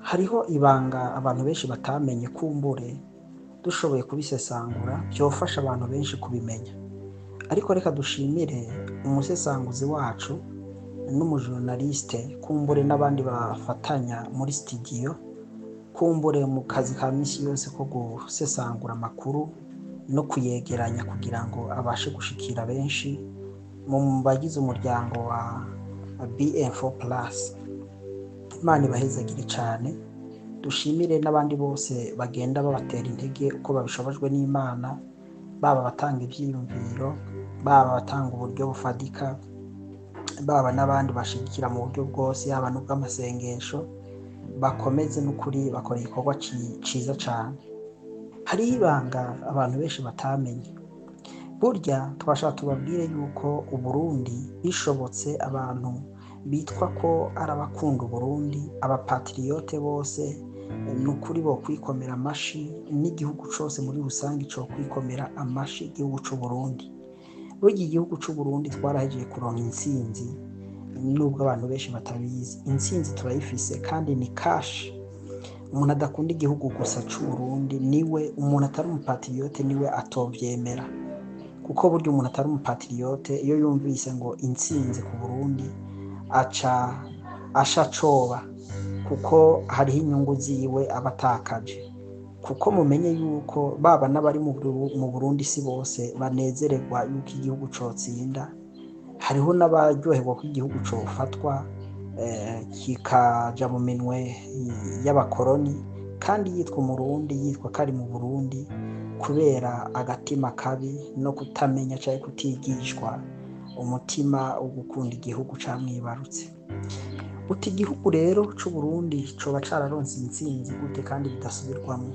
Hariho ibanga abantu benshi batamenye, kumbure dushoboye kubisesangura byofasha abantu benshi kubimenya. Ariko reka dushimire umusesanguzi wacu n'umujournaliste, kumbure n'abandi bafatanya muri studio, kumbure mu kazi ka misi yose ko gusesangura amakuru no kuyegeranya kugira ngo abashe gushikira benshi mu bagize umuryango wa BM4 Plus. Imana ibahezagire cyane. Dushimire n'abandi bose bagenda babatera intege uko babishobojwe n'Imana, baba abatanga ibyiyumviro, baba abatanga uburyo bufadika, baba n'abandi bashigikira mu buryo bwose, yaba n'ubw'amasengesho. Bakomeze n'ukuri, bakora igikorwa ciza cyane. Hariho ibanga abantu benshi batamenye. Burya twashaka tubabwire yuko Uburundi bishobotse, abantu bitwa ko ari abakunda Uburundi, abapatriote bose, ni ukuri bo kwikomera amashi, n'igihugu cose muri rusange co kwikomera amashi igihugu c'Uburundi. Burya igihugu c'Uburundi twarahejeje kuronka intsinzi, nubwo abantu benshi batabizi. Intsinzi turayifise kandi ni cash. Umuntu adakunda igihugu gusa c'Uburundi niwe, umuntu atari umupatriote niwe atovyemera, kuko burya umuntu atari umupatriote iyo yumvise ngo intsinzi ku Burundi aca asha coba, kuko hariho inyungu ziwe aba atakaje. Kuko mumenye yuko baba n'abari mu Burundi si bose banezererwa yuko igihugu cotsinda. Hariho n'abaryoherwa ko igihugu cofatwa, kikaja mu minwe y'abakoroni, kandi yitwa Umurundi, yitwa ko ari mu Burundi, kubera agatima kabi no kutamenya canke kutigishwa umutima wo gukunda igihugu camwibarutse. Uti igihugu rero c'Uburundi coba cararonse intsinzi gute kandi bidasubirwamwo?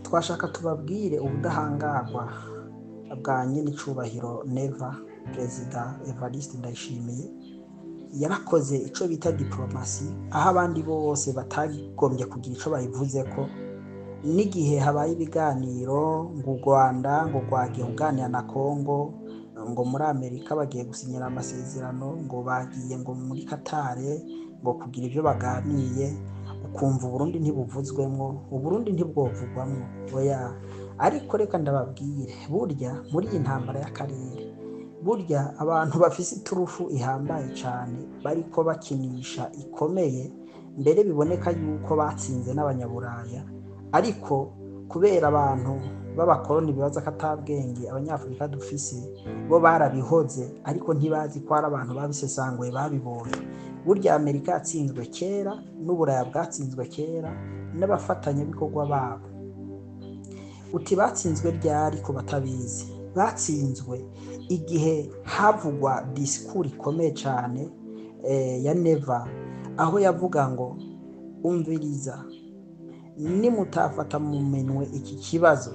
Twashaka tubabwire ubudahangarwa bwa nyenicubahiro Neva, Perezida Evariste Ndayishimiye. Yarakoze ico bita diplomasi, aho abandi bose batagombye kugira ico bayivuzeko. N'igihe habaye ibiganiro ngo u Rwanda ngo rwagiye kuganira na Congo, ngo muri Amerika bagiye gusinyira amasezerano, ngo bagiye ngo muri Qatar ngo kugira ibyo baganiye, ukumva Uburundi ntibuvuzwemwo, Uburundi ntibwovugwamwo, oya. Ariko reka ndababwire, burya muri iyi ntambara y'akarere, burya abantu bafise iturufu ihambaye cane bariko bakinisha ikomeye, mbere biboneka yuko batsinze n'abanyaburaya, ariko kubera abantu b'abakoroni bibaza ko atabwenge abanyafurika dufise, bo barabihoze ariko ntibazi ko ari abantu babisesanguye babibonye. Burya Amerika yatsinzwe kera, n'Uburaya bwatsinzwe kera n'abafatanyabikorwa babo. Uti batsinzwe ryari ku batabizi? Batsinzwe igihe havugwa disikuru ikomeye cyane ya Neva, aho yavuga ngo umviriza, nimutafata mu minwe iki kibazo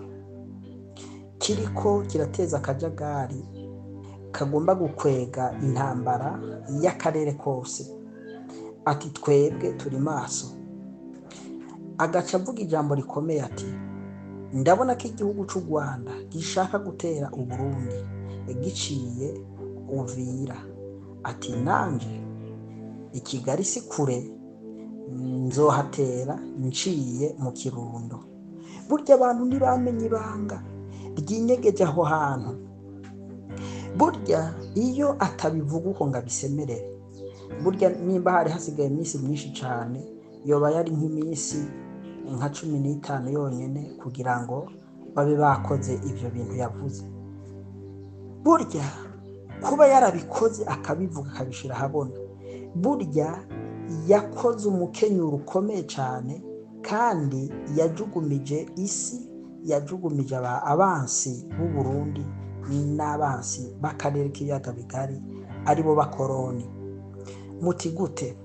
kiriko kirateza akajagari kagomba gukwega intambara y'akarere kose, ati twebwe turi maso. Agaca avuga ijambo rikomeye ati ndabona ko igihugu c'u Rwanda gishaka gutera Uburundi giciye Uvira, ati nanje i Kigali si kure, nzohatera nciye mu Kirundo. Burya abantu ntibamenye ibanga ryinyegeje aho hantu. Burya iyo atabivuga uko ngo abisemerere, burya nimba hari hasigaye iminsi myinshi cane, yoba yari nk'iminsi nka 15 yonyene kugira ngo babe bakoze ivyo bintu yavuze. Burya kuba yarabikoze akabivuga akabishira ahabona, burya yakoze umukenyuro ukomeye cane, kandi yajugumije isi, yajugumije abansi b'u Burundi n'abansi b'akarere k'ibiyaga bigari, aribo bakoroni. Muti gute?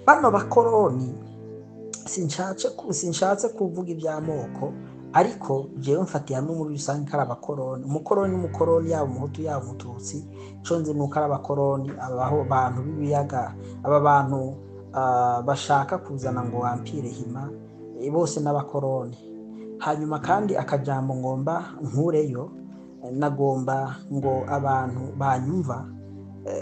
Bano bakoroni sinshatse kuvuga iby'amoko, ariko jewe mfatiye hamwe muri rusange ko ari abakoroni. Umukoroni n'umukoroni, yaba umuhutu yaba umututsi, ico nzi nuko ari abakoroni. Abaho bantu b'ibiyaga, aba bantu bashaka kuzana ngo empire hima, bose n'abakoroni. Hanyuma kandi akajambo ngomba nkureyo, nagomba ngo abantu banyumva,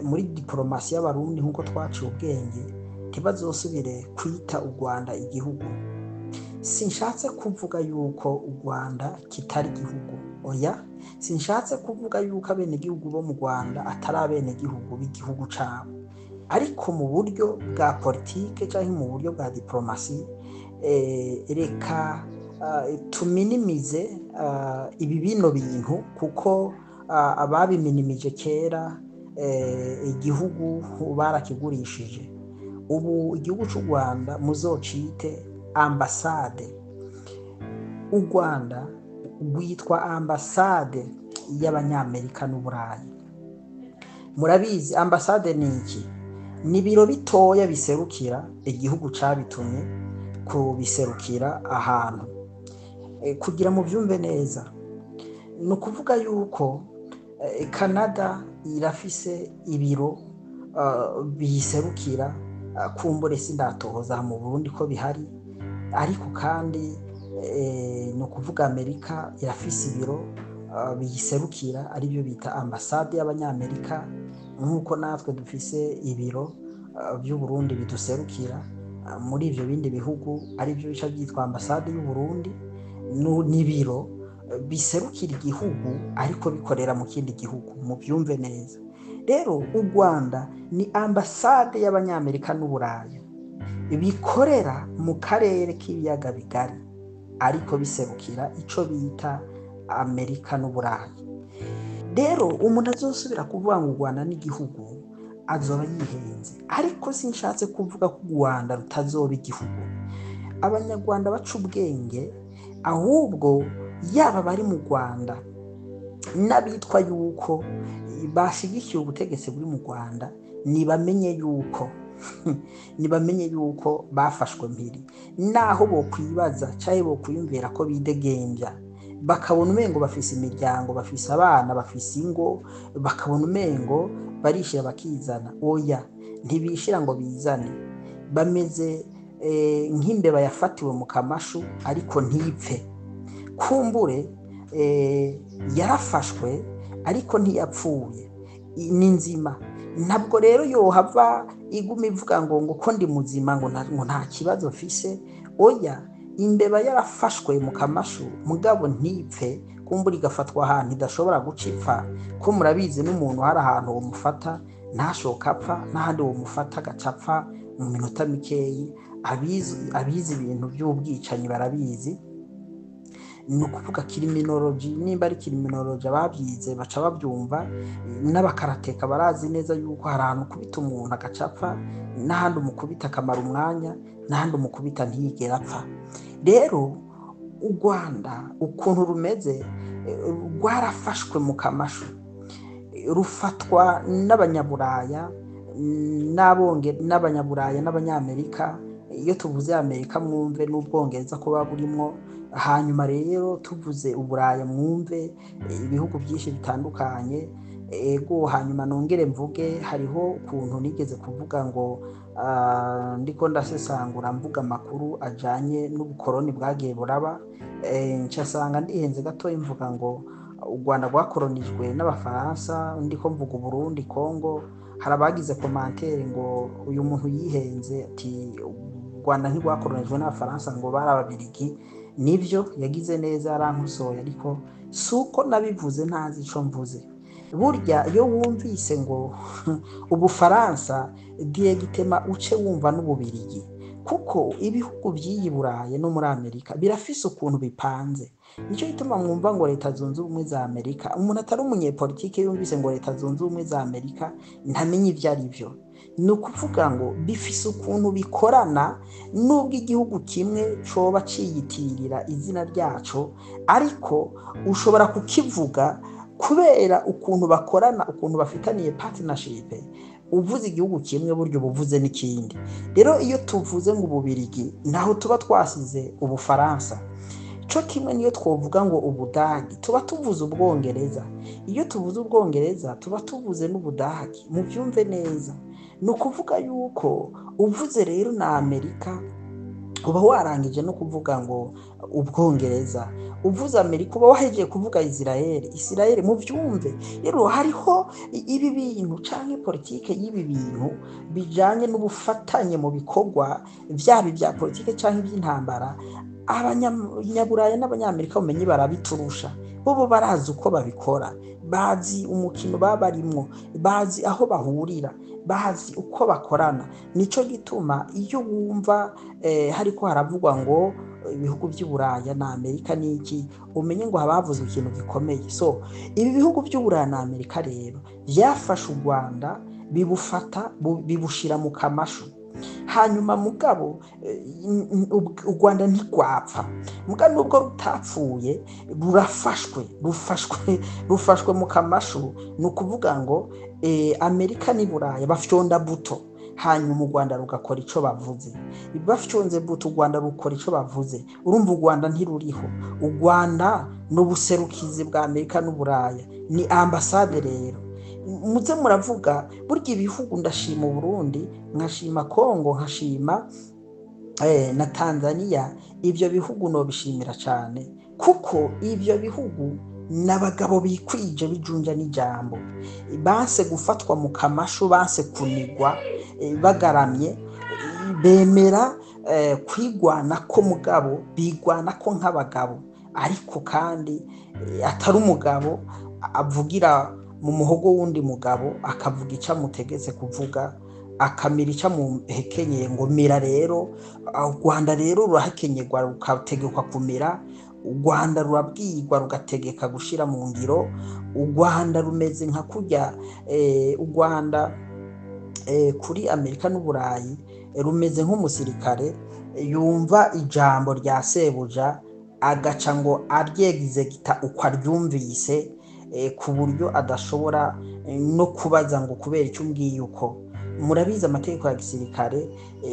muri diplomasi y'abarundi nkuko twaciye ubwenge, Ntibazosubire kwita u Rwanda igihugu. Sinshatse kuvuga yuko u Rwanda kitari igihugu, oya. Sinshatse kuvuga yuko abenegihugu bo mu Rwanda atari abenegihugu b'igihugu cabo, ariko mu buryo bwa politike cyangwa mu buryo bwa diplomasi, reka tuminimize ibi bino bintu, kuko ababiminimije kera igihugu barakigurishije. Ubu igihugu cy'u Rwanda muzocite ambasade. U Rwanda rwitwa ambasade y'Abanyamerika n'Uburayi. Murabizi, ambasade ni iki? Ni ibiro bitoya biserukira igihugu cabitumye kubiserukira ahantu. Kugira mu byumve neza, ni ukuvuga yuko Canada irafise ibiro biyiserukira. Kumbure sindatohoza mu Burundi ko bihari, ariko kandi ni ukuvuga Amerika irafise ibiro biyiserukira, aribyo bita ambasade y'Abanyamerika, nk'uko natwe dufise ibiro by'Uburundi biduserukira muri ibyo bindi bihugu, aribyo bica byitwa ambasade y'Uburundi. N'ibiro biserukira igihugu ariko bikorera mu kindi gihugu. Mubyumve neza rero, u Rwanda ni ambasade y'Abanyamerika n'Uburaya bikorera mu karere k'Ibiyaga Bigari, ariko biserukira ico bita Amerika n'Uburayi. Rero umuntu azosubira kuvuga ngo u Rwanda n'igihugu azoba yihenze, ariko sinshatse kuvuga ko u Rwanda rutazoba igihugu. Abanyarwanda baca ubwenge, ahubwo yaba bari mu Rwanda n'abitwa yuko bashigikiye ubutegetsi buri mu Rwanda, nibamenye yuko bafashwe mpiri. Naho bokwibaza canke bokwiyumvira ko bidegembya, bakabona umengo bafise imiryango, bafise abana, bafise ingo, bakabona umengo barishira bakizana, oya, ntibishira ngo bizane. Bameze nk'imbeba yafatiwe mu kamashu ariko ntipfe. Kumbure yarafashwe ariko ntiyapfuye, ni nzima. Ntabwo rero yohava iguma ivuga ngo ko ndi muzima, ngo nta kibazo mfise. Oya, imbeba yarafashwe mu kamashu mugabo ntipfe, kumbura igafatwa ahantu idashobora guca ipfa, ko murabizi n'umuntu hari ahantu wamufata ntashoka apfa, n'ahandi wamufata agaca apfa mu minota mikeyi. Abizi ibintu by'ubwicanyi barabizi. Ni ukuvuga criminology, nimba ari criminology, ababyize baca babyumva, n'abakarateka barazi neza yuko hari ahantu ukubita umuntu agaca apfa, n'ahandi umukubita akamara umwanya, n'ahandi umukubita ntiyigere apfa. Rero u Rwanda ukuntu rumeze, rwarafashwe mu kamashu, rufatwa n'Abanyaburaya n'Abanyaburaya n'Abanyamerika. Iyo tuvuze Amerika, mwumve n'Ubwongereza ko buba burimwo. Hanyuma rero tuvuze Uburaya, mwumve ibihugu byinshi bitandukanye. Ego, hanyuma nongere mvuge, hariho ukuntu nigeze kuvuga ngo ndiko ndasesangura mvuga amakuru ajanye n'ubukoroni bwagiye buraba, ncasanga ndihenze gatoya, mvuga ngo u Rwanda rwakoronijwe n'Abafaransa, ndiko mvuga Uburundi, Kongo. Hari abagize commentaire ngo uyu muntu yihenze, ati u Rwanda ntirwakoronijwe n'Abafaransa, ngo bari Ababirigi. Nibyo, yagize neza yarankosoye, ariko si uko nabivuze ntazi ico mvuze. Burya iyo wumvise ngo Ubufaransa, directement uce wumva n'Ububirigi, kuko ibihugu by'iyi Burayi no muri Amerika birafise ukuntu bipanze. Nicyo gituma mwumva ngo Leta Zunze Ubumwe za Amerika. Umuntu atari umunyepolitike yumvise ngo Leta Zunze Ubumwe za Amerika ntamenye ibyo ari byo. Ni ukuvuga ngo bifise ukuntu bikorana, nubwo igihugu kimwe coba ciyitirira izina ryaco, ariko ushobora kukivuga kubera ukuntu bakorana, ukuntu bafitaniye partnership. Uvuze igihugu kimwe, buryo ubuvuze n'ikindi. Rero iyo tuvuze ngo Ububirigi, naho tuba twasize Ubufaransa. Co kimwe niyo twovuga ngo Ubudagi, tuba tuvuze Ubwongereza. Iyo tuvuze Ubwongereza, tuba tuvuze n'Ubudagi. Mubyumve neza, ni ukuvuga yuko uvuze rero na Amerika. Uba warangije no kuvuga ngo Ubwongereza, uvuze Amerika uba wahejeje kuvuga Israel. Israel muvyumve rero, hariho ibi bintu canke politike y'ibi bintu bijanye n'ubufatanye mu bikorwa vyaba ibya politike canke iby'intambara. Abanyaburaya n'Abanyamerika bumenyi barabiturusha, bo barazi uko babikora, bazi umukino baba barimwo, bazi aho bahurira, bazi uko bakorana. Nico gituma iyo wumva hariko haravugwa ngo ibihugu by'Uburaya na Amerika n'iki, umenye ngo haba havuzwe ikintu gikomeye. So ibi bihugu by'Uburaya na Amerika rero byafashe u Rwanda, bibufata bibushira mu kamashu. Hanyuma mugabo u Rwanda ntigwapfa, muga nubwo rutapfuye rurafashwe, rufashwe mu kamashu. Ni ukuvuga ngo Amerika n'i Buraya bafyonda buto, hanyuma u Rwanda rugakora ico bavuze. Bafyonze buto, u Rwanda rukora ico bavuze. Urumva u Rwanda ntiruriho, u Rwanda n'ubuserukizi bwa Amerika n'Uburaya, ni ambasade. Rero muze muravuga burya ibihugu, ndashima Burundi, nkashima Kongo, nkashima na Tanzania. Ibyo bihugu nobishimira cyane, kuko ibyo bihugu n'abagabo bikwije bijunja n'ijambo, banse gufatwa mu kamashu, banse kunigwa bagaramye, bemera kwigwana ko mugabo bigwana ko nk'abagabo, ariko kandi atari umugabo avugira mu muhogo w'undi mugabo, akavuga icyo amutegetse kuvuga, akamira icyo amuhekenyeye ngo mira. Rero u Rwanda rero rurahekenyerwa rukategekwa kumira, u Rwanda rurabwirwa rugategeka gushira mu ngiro. U Rwanda rumeze nka kurya u Rwanda kuri Amerika n'Uburayi rumeze nk'umusirikare yumva ijambo rya sebuja agaca ngo aryegizegita uko aryumvise, ku buryo adashobora no kubaza ngo kubera icyo umbwiye uko. Murabizi amategeko ya gisirikare,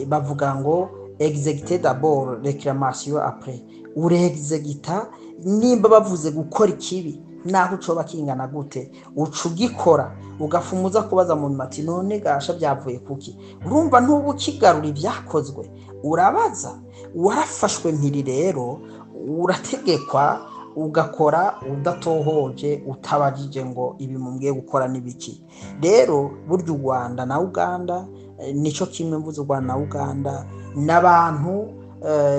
bavuga ngo exécuter d'abord, réclamation après. Urexegita nimba bavuze gukora ikibi, naho ucoba kingana gute uca ugikora, ugafumuza kubaza mu ati none gasha byavuye kuki? Urumva ntuba ukigarura ibyakozwe, urabaza. Warafashwe mpiri rero, urategekwa ugakora udatohoje, utabajije ngo ibi mumbwiye gukora n'ibiki. Rero burya u Rwanda na Uganda nico kimwe. Mvuze u Rwanda na Uganda n'abantu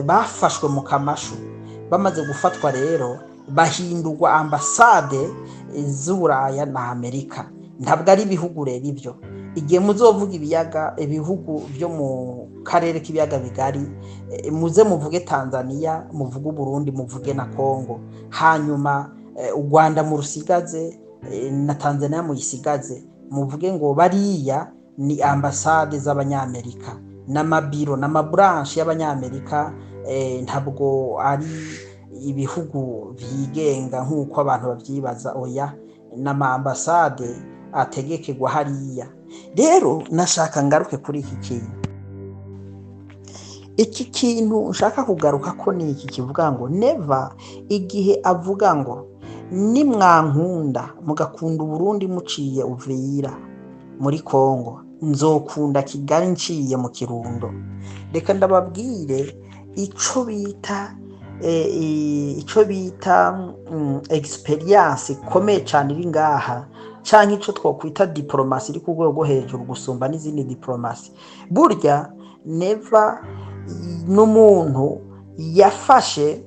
bafashwe mu kamashu. Bamaze gufatwa rero bahindurwa ambasade z'Uburaya na Amerika. Ntabwo ari ibihugu rero ibyo. Igihe muzovuga ibiyaga, ibihugu byo mu karere k'ibiyaga bigari, muze muvuge Tanzania, muvuge Burundi, muvuge na Kongo, hanyuma u Rwanda murusigaze, na Tanzania muyisigaze, muvuge ngo bariya ni ambasade z'Abanyamerika n'amabiro n'amabranche y'Abanyamerika. Ntabwo ari ibihugu byigenga nk'uko abantu babyibaza, oya, n'ama ambasade ategekerwa hariya. Rero nashaka ngaruke kuri iki kintu. Iki kintu nshaka kugaruka ko ni iki kivuga ngo Neva igihe avuga ngo nimwankunda mugakunda Uburundi muciye Uvira muri Kongo, nzokunda Kigali nciye mu Kirundo. Reka ndababwire ico bita expérience ikomeye cyane iri ngaha, canke ico twokwita diplomasi iri ku rwego rwo hejuru gusumba n'izindi diplomasi. Burya Neva n'umuntu yafashe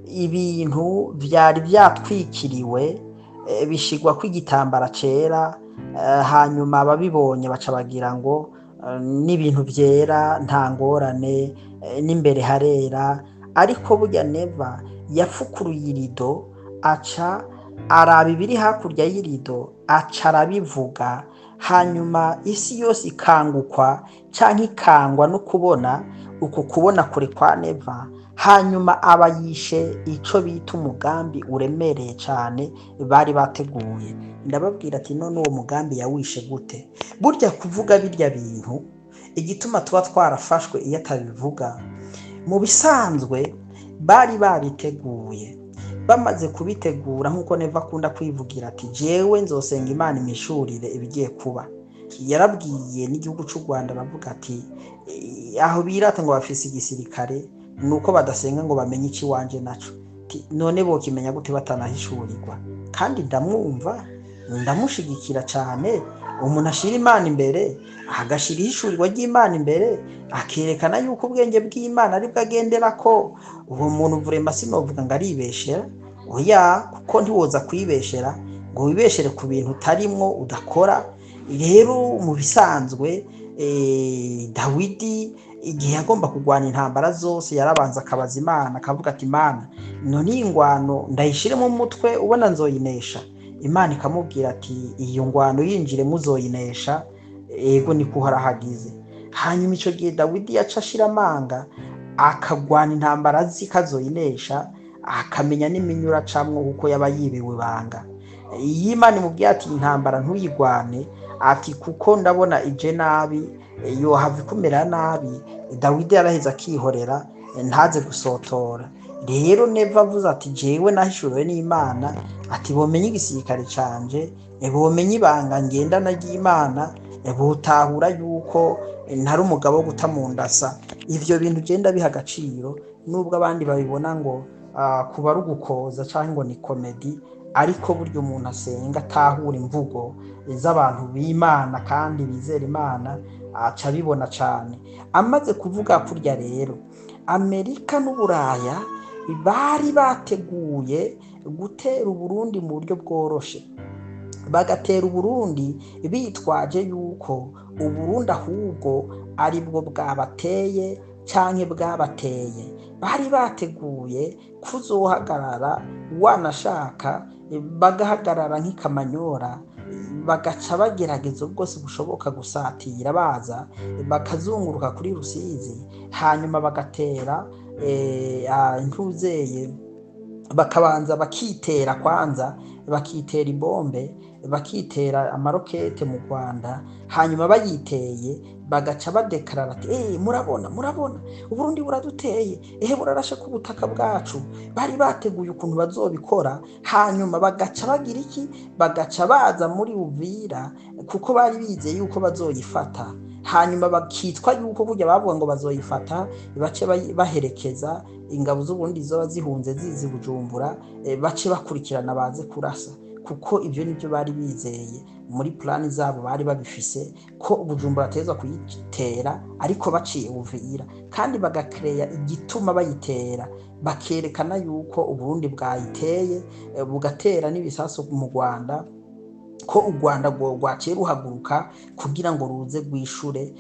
ibintu vyari vyatwikiriwe, bishigwa kw'igitambara cera, hanyuma ababibonye baca bagira ngo n'ibintu vyera, nta ngorane, n'imbere harera. Ariko burya Neva yafukuruye irido, aca araba ibiri hakurya y'irido, aca arabivuga, hanyuma isi yose ikangukwa canke ikangwa no kubona uko kubona kure kwa Neva. Hanyuma aba yishe ico bita umugambi uremereye cane bari bateguye. Ndababwira ati none uwo mugambi yawishe gute? Burya kuvuga birya bintu, igituma tuba twarafashwe iyo atabivuga, mu bisanzwe bari babiteguye. Bamaze kubitegura, nk'uko Neva akunda kwivugira ati jewe nzosenga Imana imishurire ibigiye kuba. Yarabwiye n'igihugu cy'u Rwanda, aravuga ati aho birata ngo bafise igisirikare nuko badasenga ngo bamenye iki wanje naco. None bokimenya gute batanahishurirwa? Kandi ndamwumva, ndamushigikira cyane. Umuntu ashira Imana imbere, agashira ihishurirwa ry'Imana imbere, akerekana yuko ubwenge bw'Imana aribwo agendera, ko uwo muntu vraiment sinovuga ngo aribeshera, oya, kuko ntiwoza kwibeshera ngo wibeshere ku bintu utarimwo, udakora. Rero mu bisanzwe Dawidi igihe yagomba kurwana intambara zose yarabanza akabaza Imana, akavuga ati Imana, none iyi ngwano ndayishiremo umutwe, ubona nzoyinesha? Imana ikamubwira ati iyo ngwano yinjiremo uzoyinesha, ego niko uhorahagize. Hanyuma icyo gihe Dawidi yaca ashira amanga akagwana intambara azi ko azoyinesha, akamenya n'iminyura acamwo kuko yaba yibiwe ibanga. Iyo Imana imubwiye ati intambara ntuyigwane, ati kuko ndabona ije nabi, yohava ikumera nabi, Dawidi yaraheze akihorera ntaze gusotora. Rero Neva avuze ati jewe nahishuriwe n'Imana, ati bomenye igisirikare canje, bomenye ibanga ngendana ry'Imana, botahura yuko ntari umugabo wo guta mu ndasa. Ivyo bintu genda biha agaciro, nubwo abandi babibona ngo kuba ari ugukoza cyangwa ngo ni komedi, ariko burya umuntu asenga atahura imvugo z'abantu b'Imana kandi bizera Imana aca abibona cyane. Amaze kuvuga kurya rero, Amerika n'Uburaya bari bateguye gutera Uburundi mu buryo bworoshe, bagatera Uburundi bitwaje yuko Uburundi ahubwo aribwo bwabateye canke bwabateye. Bari bateguye kuzohagarara, wanashaka bagahagarara nk'ikamanyora, bagaca bagerageza bwose bushoboka gusatira, baza bakazunguruka kuri Rusizi, hanyuma bagatera intuzeye, bakabanza bakitera kwanza, bakitera ibombe, bakitera amarokete mu Rwanda, hanyuma bayiteye bagaca badekarara ati murabona, murabona Uburundi buraduteye, burarashe ku butaka bwacu. Bari bateguye ukuntu bazobikora, hanyuma bagaca bagira iki, bagaca baza muri Uvira kuko bari bizeye yuko bazoyifata, hanyuma bakitwa yuko burya bavuga ngo bazoyifata, bace baherekeza ingabo z'Uburundi zoba zihunze zizi Bujumbura, bace bakurikirana baze kurasa, kuko ibyo nibyo bari bizeye muri plani zabo, bari babifise ko Bujumbura ateza kuyitera ariko baciye Uvira, kandi bagakreya igituma bayitera, bakerekana yuko Uburundi bwayiteye, bugatera n'ibisasu mu Rwanda, ko u Rwanda rwaciye ruhaguruka kugira ngo ruze rwishure,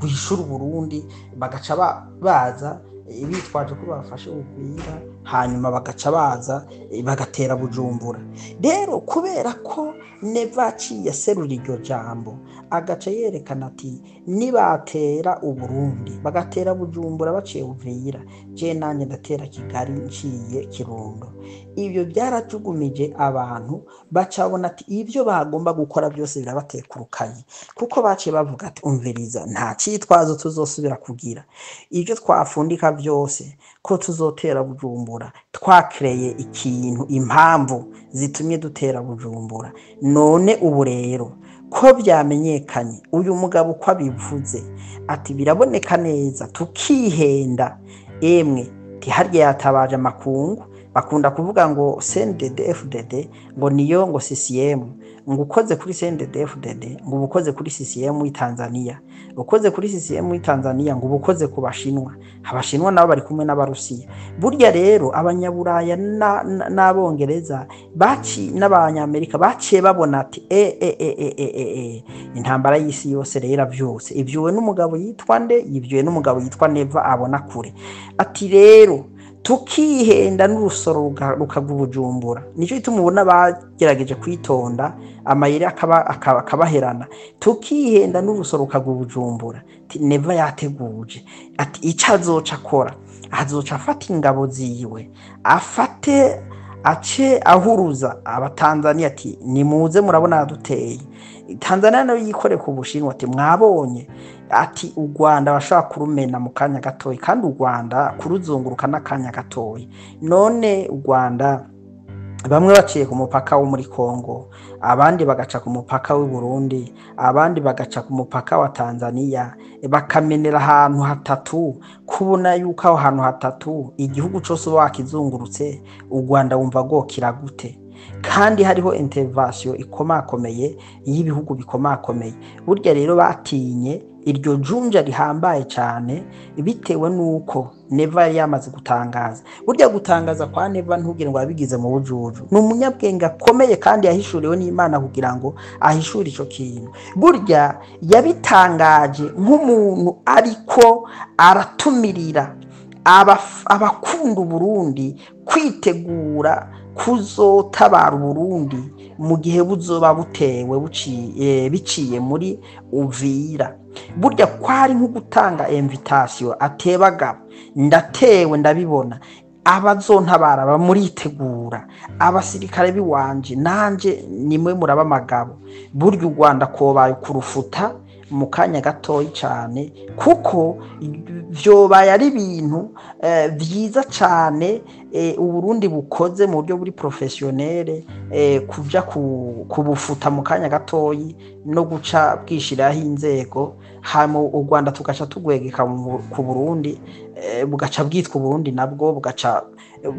rwishure Uburundi, bagaca baza bitwaje ko bafashe Uvira, hanyuma bagaca baza bagatera Bujumbura. Rero kubera ko Neva aciye aserura iryo jambo, agaca yerekana ati nibatera Uburundi bagatera Bujumbura baciye Uvira, je nanjye ndatera Kigali nciye Kirundo. Ibyo byarajugumije abantu, bacabona ati ibyo bagomba gukora byose birabatekurukanye, kuko baciye bavuga ati umviriza, nta cyitwazo tuzosubira kugira, ibyo twafundika byose ko tuzotera Bujumbura, twakreye ikintu, impamvu zitumye dutera Bujumbura. None ubu rero ko byamenyekanye, uyu mugabo uko abivuze ati biraboneka neza, tukihenda emwe tiharya yatabaje amakungu. Bakunda kuvuga ngo CNDD-FDD ngo niyo ngo CCM, ngo ukoze kuri CNDD-FDD ngo ubukoze kuri CCM i Tanzania, ukoze kuri CCM i Tanzania ngo ubukoze ku Bashinwa, Abashinwa nabo bari kumwe n'Abarusiya. Burya rero Abanyaburaya n'Abongereza baci n'Abanyamerika baciye babona ati intambara y'isi yose rero iravyose, ivyuwe n'umugabo yitwa nde? Ivyuwe n'umugabo yitwa Neva abona kure. Ati rero tukihenda n'urusoro rukagwa Bujumbura. Nico gituma ubona bagerageje kwitonda, amayeri akabaherana. Tukihenda n'urusoro rukagwa Bujumbura. Neva yateguje ati ico azoca akora, azoca afata ingabo ziwe, afate ace ahuruza Abatanzania ati nimuze murabona yaduteye. Tanzania nayo yikore ku Bushinwa ati mwabonye, ati u Rwanda bashaka kurumena mu kanya gatoyi, kandi u Rwanda kuruzunguruka n'akanya gatoyi. None u Rwanda Bamwe baciye ku mupaka wo muri Kongo, abandi bagaca ku mupaka w'i Burundi, abandi bagaca ku mupaka wa Tanzania, bakamenera ahantu hatatu. Kubona yuko aho hantu hatatu igihugu cose uba wakizungurutse, u Rwanda wumva rwokira gute? Kandi hariho intervention ikomakomeye y'ibihugu bikomakomeye. Burya rero batinye iryo junja rihambaye cyane, bitewe nuko Neva yari yamaze gutangaza. Burya gutangaza kwa Neva, ntugire ngo yabigize mu bujuju, ni umunyabwenge akomeye kandi yahishuriwe n'Imana kugira ngo ahishure ico kintu. Burya yabitangaje nk'umuntu ariko aratumirira abakunda Uburundi kwitegura kuzotabara Uburundi mu gihe buzoba butewe biciye muri Uvira. Burya kwari nko gutanga invitation, atebagabo: ndatewe, ndabibona, abazontabara bamuritegura, abasirikare biwanje nanje nimwe muraba amagabo. Burya u Rwanda kobaye kurufuta mu kanya gatoyi cyane, kuko vyobaye ari ibintu vyiza cane Uburundi bukoze mu buryo buri professionnel, kuja kubufuta mu kanya gatoyi no guca bwishiraho inzego, hama u Rwanda tugaca tugwegeka ku Burundi, bugaca bwitwa Uburundi, nabwo bugaca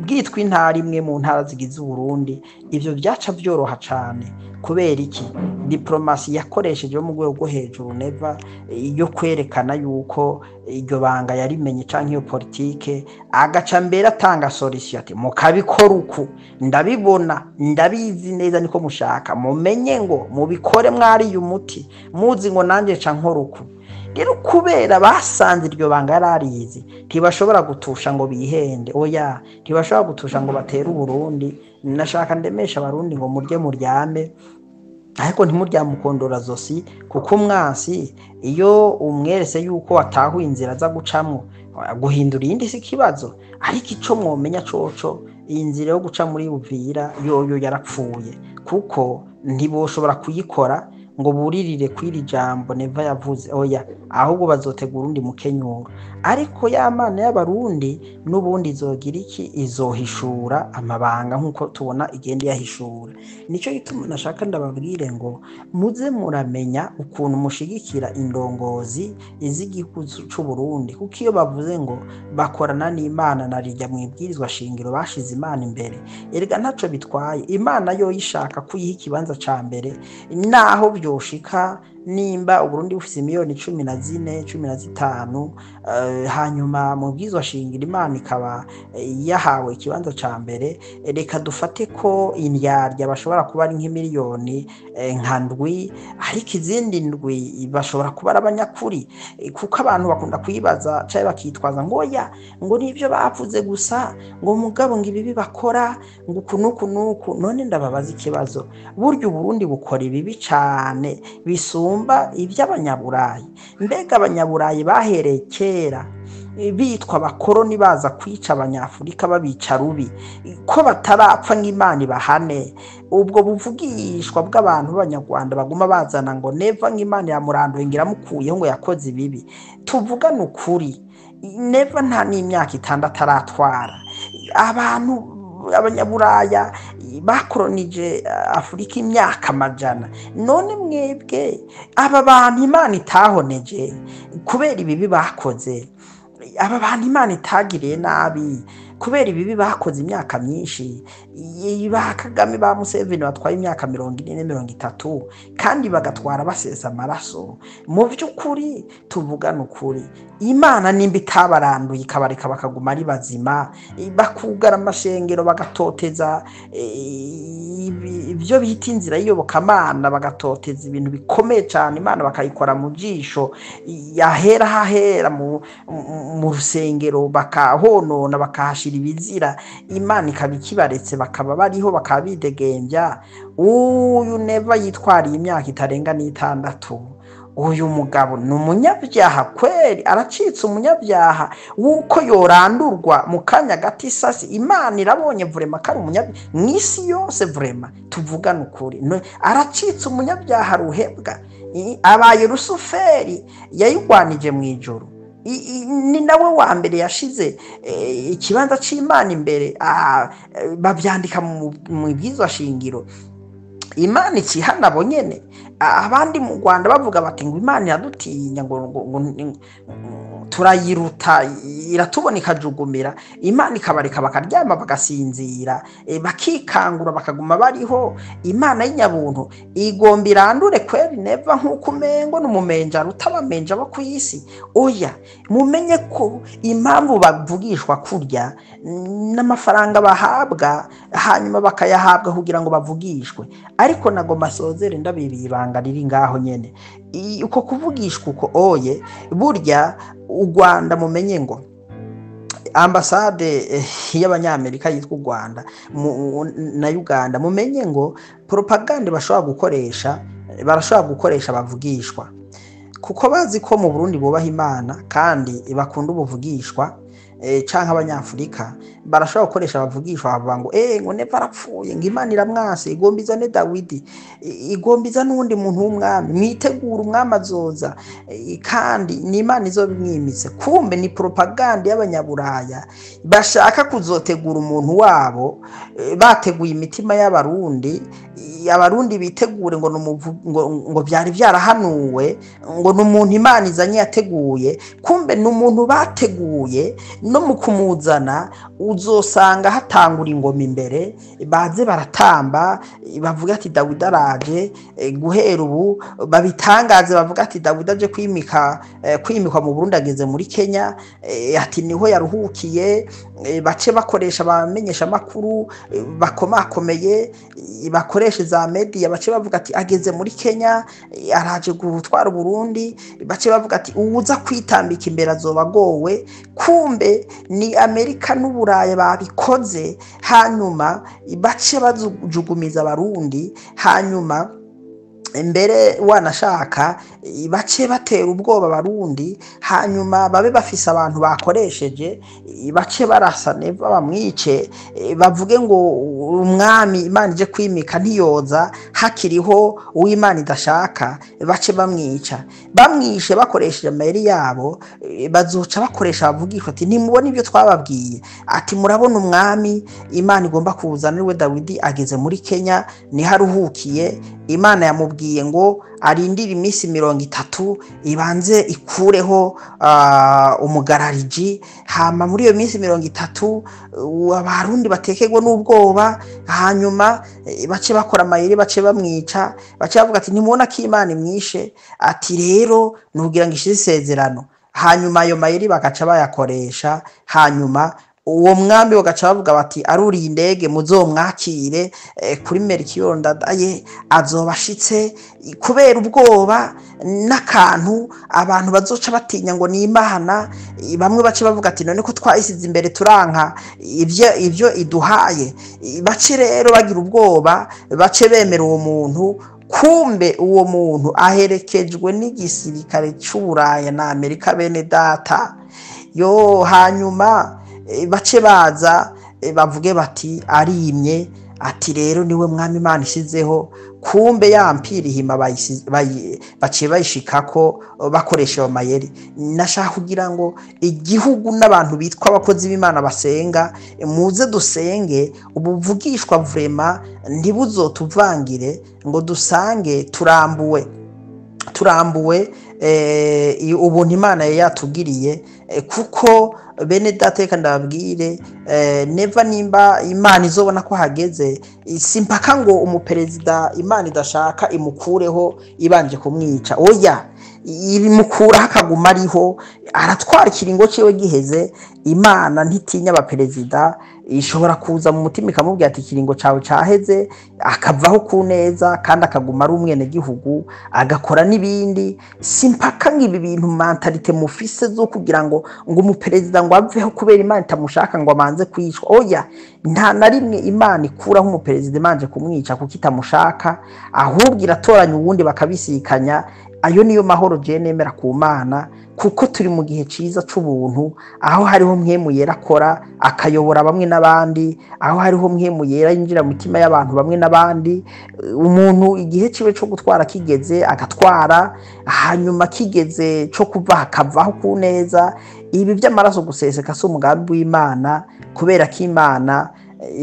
bwitwa intara imwe mu ntara zigize Uburundi. Ivyo vyaca vyoroha cane. Kubera iki? Diplomasi yakoresheje yo mu rwego rwo hejuru Neva, yo kwerekana yuko iryo banga yarimenye canke iyo politike, agaca mbere atanga solution ati: mukabikora uku, ndabibona, ndabizi neza, niko mushaka, mumenye ngo mubikore mwariye umuti, muzi ngo nanje ca nkora uku. Rero kubera basanze iryo banga yararizi, ntibashobora gutusha ngo bihende, oya, ntibashobora gutusha ngo batere Uburundi. Nashaka ndemesha Abarundi ngo murye muryame, ariko ntimuryamukondora zosi, kuko umwansi iyo umwerese yuko watahuye inzira aza gucamwo, guhindura iyindi si ikibazo. Ariko ico mwomenya coco, iyi nzira yo guca muri Uvira yoyo yarapfuye, kuko ntiboshobora kuyikora ngo buririre kw'iri jambo Neva yavuze, oya, ahubwo bazotegura undi mukenyuro. Ariko ya Mana y'Abarundi n'ubundi izogira iki? Izohishura amabanga nk'uko tubona igenda iyahishura. Nico gituma nashaka ndababwire ngo muze muramenya ukuntu mushigikira indongozi z'igihugu c'u Burundi, kuko iyo bavuze ngo bakorana n'Imana, na rijya mu ibwirizwa shingiro bashize Imana imbere, erega ntaco bitwaye. Imana yo ishaka kuyiha ikibanza ca mbere, naho vyoshika nimba Uburundi bufise miliyoni 14, 15, hanyuma mu bwirizwa shingiro Imana ikaba yahawe ikibanza ca mbere, reka dufate ko indyarya bashobora kuba ari nk'imiliyoni nka 7, ariko izindi 7 bashobora kuba ari abanyakuri. Kuko abantu bakunda kuyibaza canke bakitwaza ngo oya, ngo nivyo bavuze gusa, ngo mugabo ngo ibibi bakora ngo uku nuku nuku. None ndababaza ikibazo: burya Uburundi bukora ibibi cane bisumba ivy'Abanyaburayi? Mbega Abanyaburayi bahereye kera bitwa abakoroni baza kwica Abanyafurika, babica rubi, ko batarapfa nk'Imana ibahane? Ubwo buvugishwa bw'abantu b'Abanyarwanda baguma bazana ngo Neva nk'Imana yamuranduye, ngo iramukuyeho, ngo yakoze ibibi, tuvugane ukuri, Neva nta n'imyaka 6 aratwara. Abantu Abanyaburaya bakoronije Afurika imyaka amajana. None mwebwe aba bantu Imana itahoneje kubera ibibi bakoze, aba bantu Imana itagiriye nabi kubera ibibi bakoze imyaka myinshi, ba Kagame, ba Museveni batwaye imyaka 40, 30, kandi bagatwara basesa amaraso, mu by'ukuri tuvugane ukuri, Imana nimba itabaranduye ikabareka bakaguma ari bazima, bakugara amashengero, bagatoteza ibyo bita inzira y'iyobokamana, bagatoteza ibintu bikomeye cyane, Imana bakayikora mu jisho, yahera hahera mu rusengero bakahonona, bakahashira ibizira, Imana ikaba ikibaretse bakaba bariho, bakaba bidegembya, uyu Neva yitwariye imyaka itarenga n'6, uyu mugabo ni umunyabyaha kweri, aracitse umunyabyaha w'uko yorandurwa mu kanya gato isasi. Imana irabonye vraiment ko ari umunyabyaha mu isi yose, vraiment tuvugane ukuri, aracitse umunyabyaha ruhebwa, abaye Rusuferi yayigwanije mu ijoro. Ni nawe wa mbere yashize ikibanza c'Imana imbere, bavyandika mu ibwirizwa shingiro. Imana ikihana abo nyene. Abandi mu Rwanda bavuga bati ngo Imana iradutinya, ngo turayiruta, iratubona ikajugumira. Imana ikabareka bakaryama bagasinzira, bakikangura bakaguma bariho. Imana y'inyabuntu igomba irandure kweri Neva nk'uko umengo n'umumenja aruta abamenja bo kw'isi. Oya, mumenye ko impamvu bavugishwa kurya n'amafaranga bahabwa, hanyuma bakayahabwa kugira ngo bavugishwe. Ariko nagomba sozere ndabibiye ibanga riri ngaho nyene. Uko kuvugishwa uko oye, burya u Rwanda mumenye ngo ambasade y'abanyamerika yitwa u Rwanda na Uganda, mumenye ngo propaganda bashobora gukoresha, barashobora gukoresha bavugishwa, kuko bazi ko mu Burundi bubaha Imana kandi bakunda ubuvugishwa, canke abanyafurika barashobora gukoresha abavugishwa bavuga ngo ngo Neva arapfuye, ngo Imana iramwase, igomba izane Dawidi, igomba izane n'uwundi muntu w'umwami, mwitegure umwami azoza, kandi ni Imana izobimwimitse. Kumbe ni propaganda y'abanyaburaya bashaka kuzotegura umuntu wabo, bateguye imitima y'abarundi, abarundi bitegure ngo ngo byari byarahanuwe, ngo ni umuntu Imana izanye yateguye. Kumbe ni umuntu bateguye, no mu kumuzana uzosanga hatangura ingoma imbere, baze baratamba bavuga ati Dawidi araje, guhera ubu babitangaze bavuga ati Dawidi aje kwimikwa mu Burundi ageze muri Kenya, ati niho yaruhukiye, bace bakoresha abamenyesha makuru bakomakomeye, bakoreshe za media, bace bavuga ati ageze muri Kenya, araje gutwara Burundi, bace bavuga ati uwuza kwitambika imbere azoba agowe. Kumbe ni Amerika n'Uburaya babikoze, hanyuma bace bajugumiza abarundi, hanyuma mbere wanashaka bace batera ubwoba abarundi, hanyuma babe bafise abantu bakoresheje, bace barasa Neva bamwice, bavuge ngo umwami Imana ije kwimika ntiyoza hakiriho uw'Imana idashaka, bace bamwica. Bamwishe bakoresheje amayeri yabo, bazoca bakoresha abavugishwa ati ntimubona ibyo twababwiye, ati murabona umwami Imana igomba kuzana ariwe Dawidi ageze muri Kenya niho aruhukiye, Imana yamubwiye ngo arindire iminsi 30 ibanze ikureho umugarariji, hama muri iyo minsi 30 abarundi batekerwe n'ubwoba, hanyuma bace bakora amayeri, bace bamwica, bace bavuga ati ntimubona ko Imana imwishe, ati rero nugira ngo ishize isezerano. Hanyuma ayo mayeri bagaca bayakoresha, hanyuma uwo mwami bagaca bavuga bati aruriye indege muzomwakire, kuri Melchior Ndadaye azobashitse, kubera ubwoba n'akantu abantu bazoca batinya ngo ni Imana. Bamwe bace bavuga ati none ko twayisize imbere turanka ivyo iduhaye, bace rero bagira ubwoba, bace bemera uwo muntu. Kumbe uwo muntu aherekejwe n'igisirikare c'Uburaya na Amerika bene data yo. Hanyuma bace baza bavuge bati arimye, ati rero niwe mwami Imana ishizeho. Kumbe ya mpirihima baciye bayishikako bakoresha ayo mayeri. Nashaka kugira ngo igihugu n'abantu bitwa abakozi b'Imana basenga, muze dusenge ubuvugishwa vrema ntibuzotuvangire ngo dusange turambuwe, ubuntu Imana yatugiriye. Kuko bene data reka ndababwire, Neva nimba Imana izobona ko hageze, simpaka ngo umuperezida Imana idashaka imukureho ibanje kumwica, oya, ibimukuraho akaguma ariho, aratwara ikiringo ciwe giheze. Imana ntitinya abaperezida, ishobora kuza mu mutima ikamubwira ati ikiringo cawe caheze, akavaho ku neza kandi akaguma ari umwenegihugu agakora n'ibindi. Simpaka ngo ibi bintu mentalite mufise zo kugira ngo umuperezida ngo aveho kubera Imana itamushaka ngo abanze kwicwa, oya, nta na rimwe Imana ikuraho umuperezida imanje kumwica kuko itamushaka, ahubwo iratoranya uwundi bakabisikanya. Ayo niyo mahoro je nemera ku Mana, kuko turi mu gihe ciza c'ubuntu, aho hariho Mpwemu Yera akora akayobora bamwe n'abandi, aho hariho Mpwemu Yera yinjira mu mitima y'abantu bamwe n'abandi. Umuntu igihe ciwe co gutwara kigeze agatwara, hanyuma kigeze co kuva hakavaho ku neza. Ibi by'amaraso guseseka si umugambi w'Imana, kubera ko Imana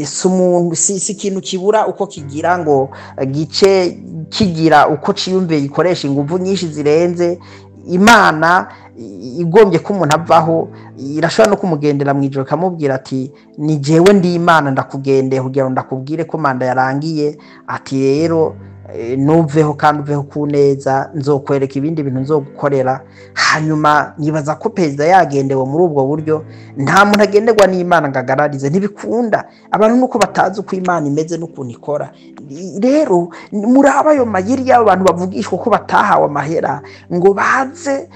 si umuntu, si ikintu kibura uko kigira ngo gice kigira uko ciyumviye gikoresha inguvu nyinshi zirenze. Imana igombye ko umuntu avaho, irashobora no kumugendera mu ijoro ikamubwira ati ni jewe ndi Imana ndakugendeye kugira ngo ndakubwire ko manda yarangiye, ati rero nuveho kandi uveho ku neza, nzokwereka ibindi bintu nzogukorera. Hanyuma nibaza ko perezida yagendewe muri ubwo buryo. Nta muntu agenderwa n'Imana ngo agararize, ntibikunda. Abantu nuko batazi uko Imana imeze n'ukuntu ikora. Rero muri ayo mayeri y'abo bantu bavugishwa ko batahawe amahera ngo baze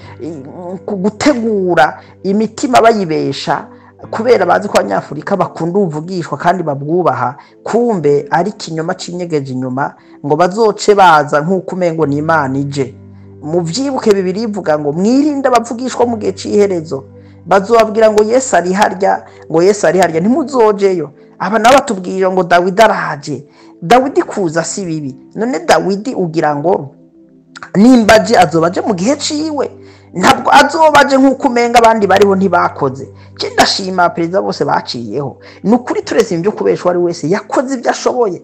gutegura imitima bayibesha, kubera bazi ko Abanyafurika bakunda ubuvugishwa kandi babwubaha, kumbe ari ikinyoma cinyegeje inyuma ngo bazoce baza nk'uko umengo ni Imana ije. Muvyibuke Bibiliya ivuga ngo mwirinde abavugishwa mu gihe c'iherezo, bazobabwira ngo Yesu ari harya, ngo Yesu ari harya, ntimuzojeyo. Aba nabo batubwira ngo Dawidi araje. Dawidi kuza si bibi. None Dawidi ugira ngo nimba aje azoba aje mu gihe ciwe? Ntabwo azoba aje nk'uko umenga abandi bariho ntibakoze. Je ndashima perezida bose baciyeho. Ni ukuri turese ibyo kubeshwa ari wese yakoze ibyo ashoboye,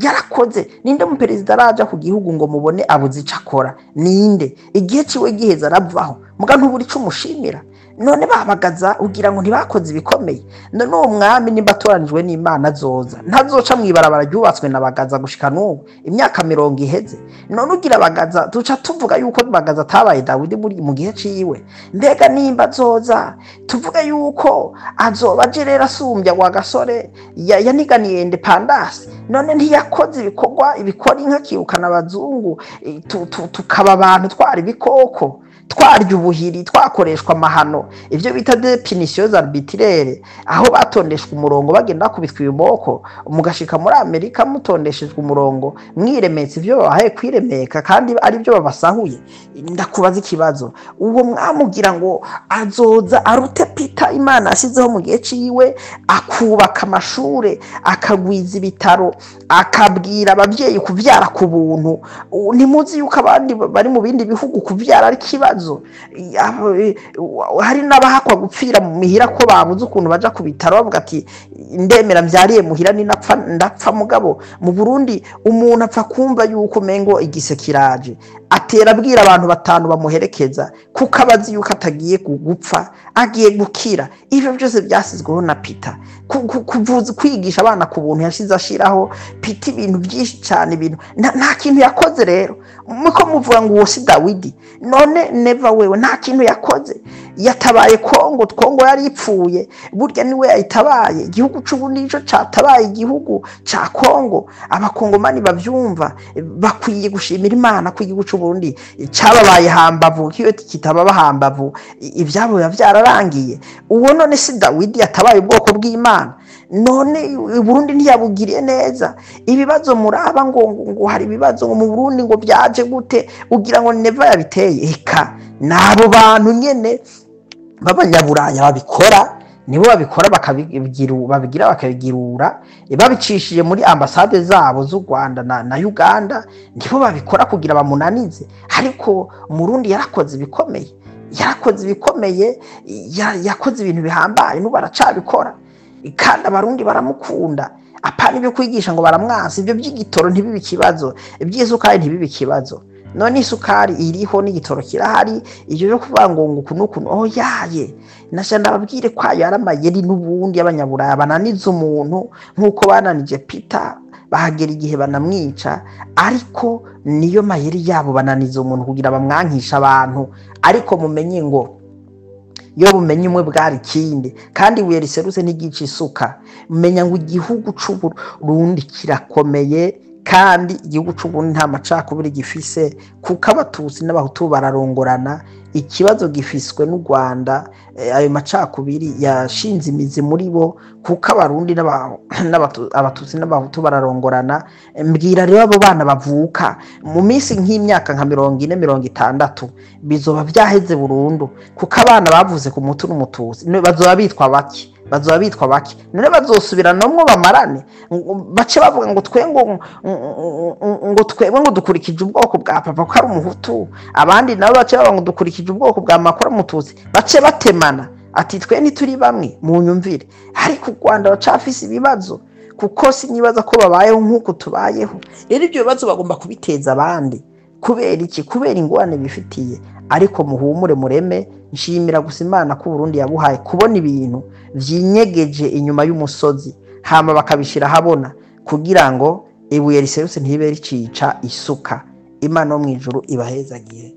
yarakoze. Ninde mu perezida araja ku gihugu ngo mubone abuze ico akora? Ninde? Igihe ciwe giheze aravaho, muga ntubura ico umushimira. None babagaza ugira ngo ntibakoze ibikomeye. None uwo mwami nimba atoranijwe n'Imana azoza, ntazoca mw'ibarabara ryubatswe na Bagaza gushika n'ubu imyaka 40 iheze. None ugira Bagaza duca tuvuga yuko Bagaza atabaye Dawidi mu gihe ciwe? Mbega nimba azoza tuvuge yuko azoba aje rero asumbya wa gasore yaniganiye independence? None ntiyakoze ibikorwa ibikora inka akirukana abazungu, tukaba abantu twari ibikoko, twarya ubuhiri, twakoreshwa amahano, ivyo bita des punitions arbitraires, aho batondeshwa umurongo bagenda bakubitwa ibiboko, mugashika muri Amerika mutondeshejwe umurongo mwiremetse ivyo babahaye kwiremeka kandi ari byo babasahuye. Ndakubaza ikibazo, uwo mwamugira ngo azoza arute Peter Imana ashizeho mu gihe ciwe, akubaka amashure, akagwiza ibitaro, akabwira abavyeyi kuvyara ku buntu? Ntimuzi yuko abandi bari mu bindi bihugu kuvyara ari ikibazo? Hari n'abahakwa gupfira mu mihira ko babuze ukuntu baja ku bitaro, bavuga ati ndemera mvyariye muhira ninapfa ndapfa. Mugabo mu Burundi umuntu apfa kumva yuko umengo igise kiraje, atera abwira abantu batanu bamuherekeza, kuko abazi yuko atagiye gupfa agiye gukira. Ivyo byose byasizweho na Peter. Kuvuza kwigisha abana ku buntu yashize ashiraho Peter ibintu byinshi cyane, ibintu nta kintu yakoze. Rero muko muvuga ngo uwo si Dawidi, none Neva wewe nta kintu yakoze? Yatabaye Kongo, Kongo yari ipfuye, burya niwe yayitabaye. Igihugu c'Uburundi nico catabaye igihugu ca Kongo. Abakongomani bavyumva bakwiye gushimira Imana ko igihugu c'Uburundi cababaye hambavu, kiyo kitababa hambavu ivyabo biba vyararangiye. Uwo none si Dawidi yatabaye ubwoko bw'Imana? None Burundi ntiyabugiriye neza? Ibibazo muraba ngo hari ibibazo ngo mu Burundi ngo byaje gute, ugira ngo Neva yabiteye? Eka nabo bantu nyene b'abanyaburaya babikora, nibo babikora babigira bakabigirura babicishije muri ambasade zabo z'u Rwanda na Uganda, nibo babikora kugira bamunanize. Ariko Murundi yarakoze ibikomeye, yarakoze ibikomeye, yakoze ibintu bihambaye, n'ubu aracabikora, kandi Abarundi baramukunda. Apana ibyo kwigisha ngo baramwansa, ibyo by'igitoro ntibibe ikibazo, iby'isukari ntibibe ikibazo. None isukari iriho n'igitoro kirahari, ibyo byo kuvuga ngo uku n'uku, oyaye nasha ndababwire ko ayo ari amayeri n'ubundi y'abanyaburaya bananiza umuntu nk'uko bananije Peter, bahagera igihe banamwica. Ariko niyo mayeri yabo, bananiza umuntu kugira bamwankisha abantu. Ariko mumenye ngo iyo bumenye umwe bwari ikindi, kandi ibuye riserutse ntigica isuka. Menya ngo igihugu c'Uburundi kirakomeye, kandi igihugu c'Uburundi nta macakubiri gifise, kuko Abatutsi n'Abahutu bararongorana. Ikibazo gifiswe n'u Rwanda, ayo macakubiri yashinze imizi muri bo, kuko Abarundi Abatutsi n'Abahutu bararongorana. Mbwira rero abo bana bavuka mu minsi nk'imyaka nka 40, 60, bizoba vyaheze burundu, kuko abana bavuze ku Muhutu n'Umututsi bazoba bitwa bake, bazoba bitwa bake. None bazosubiranamwo bamarane, bace bavuga ngo twe ngo twebwe ngo dukurikije ubwoko bwa papa ko ari Umuhutu, abandi nabo bace bavuga ngo dukurikije ubwoko bwa mama ko ari Umututsi, bace batemana ati twe ntituri bamwe mu nyumvire. Ariko u Rwanda bacafise ibibazo, kuko sinibaza ko babayeho nk'uko tubayeho. Rero ibyo bibazo bagomba kubiteza abandi kubera iki? Kubera ingorane bifitiye. Ariko muhumure, mureme. Nshimira gusa Imana ko Burundi yabuhaye kubona ibintu vyinyegeje inyuma y'umusozi, hama bakabishira habona kugira ngo ibuye riserutse ntibe ricica isuka. Imana yo mw'ijuru ibahezagire.